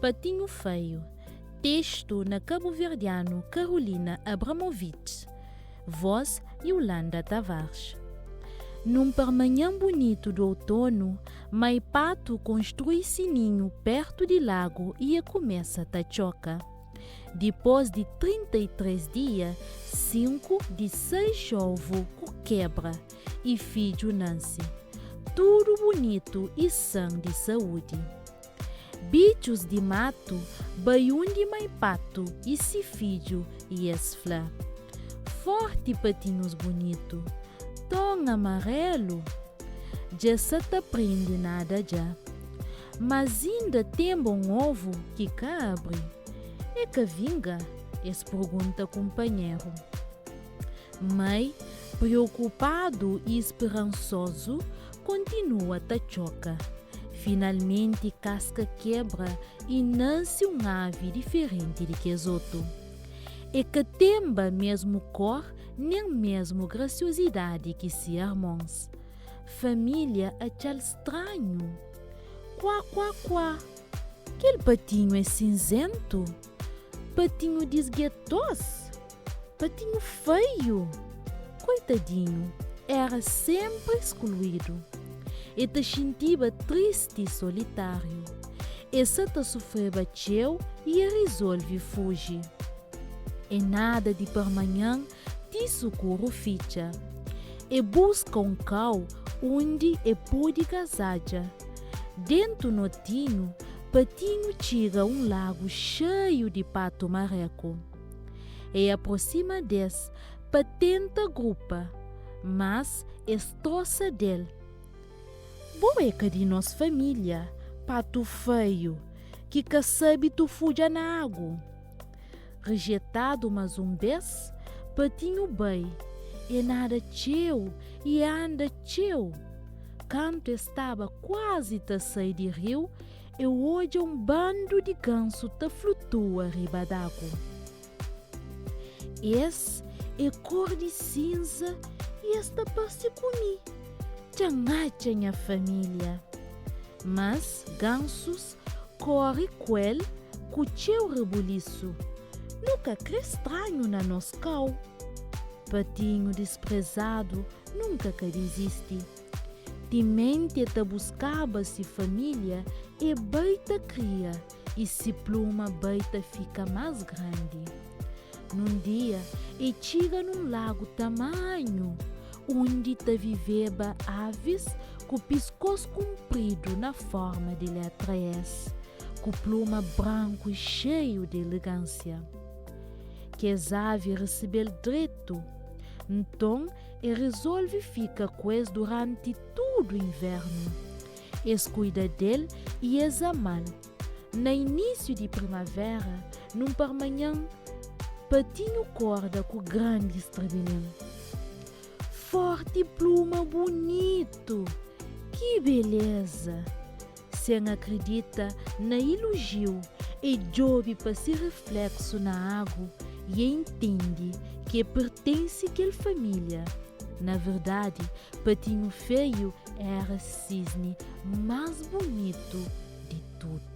Patinho Feio, Testu na kabuverdianu Carolina Abramovich, Voz Iolanda Tavares. Num parmanhan bunitu du outonu, mai patu konstrui si ninhu pertu di lagu i e kumesa ta txoka. Dipos di 33 dia, 5 di 6 ovu ku kebra i fidju nanse, tudu bunitu i san di saúdi. Bitxus di matu bai undi mai patu i si fidju i es fla, Forti patinhus bunitu, ton amarelu! Dja sa ta prende nada dja. Mas inda tenba un ovu ki ka abri. E ka vinga? Es purgunta kunpanheru. Mai, preokupadu i speransozu, kontinua ta txoka. Finalmenti kaska kebra i nase un avi diferenti di kes otu. E ka tenba mesmu kor nen mesmu grasiozidadi ki si armons. Família atxa-l stranhu. Kuá, kuá, kuá! Kel patinhu é sinzentu? Patinhu disgetós? Patinhu feiu! Koitadinhu, éra sénpri skluídu. E ta xintiba tristi i solitáriu. E sa ta sufreba txeu i e rizolve fuji. E nada di parmanhan ti sukuru fitxa. E buska un kau undi e pode gazadja. Dentu notinhu, Patinhu txiga un lagu xeiu di patu mareku. E aprosima des pa tenta grupa, mas es trosa del. Bo é ka di nos família, patu feiu, ki ka sabe tufudja na agu. Rejetadu mas un bes, patinhu bai, e nada txeu i e anda txeu. Kantu e staba kuazi ta sai di riu, E odja un bandu di gansu ta flutua riba d'agu. Es é kor di sinza i es ta parse ku mi. Dja N atxa nha família! Mas gansus kóre ku el ku txeu rebulisu. Nu ka krê stranhu na nos kau! Patinhu disprezadu nunka ka dizisti. Timenti e ta buskaba si família, e bai ta kria i si pluma bai ta fika más grandi. Nun dia, e txiga nun lagu tamanhu, undi ta viveba avis ku piskos kunpridu na fórma di létra S, ku pluma branku i xeiu di elegánsia. Kes avi resebe-l dretu. Nton, e rezolve fika ku es duranti tudu invernu. Es kuida del i es ama-l. Na inísiu di primavéra, nun parmanhan, Patinhu korda ku grandi strabilin. Fórti pluma bunitu! Ki beleza! Sen akridita na ilujiu, e djobe pa si rifléksu na agu i e intende ki e pertense kel família. Na verdadi, Patinhu Feiu éra sisni más bunitu di tudu.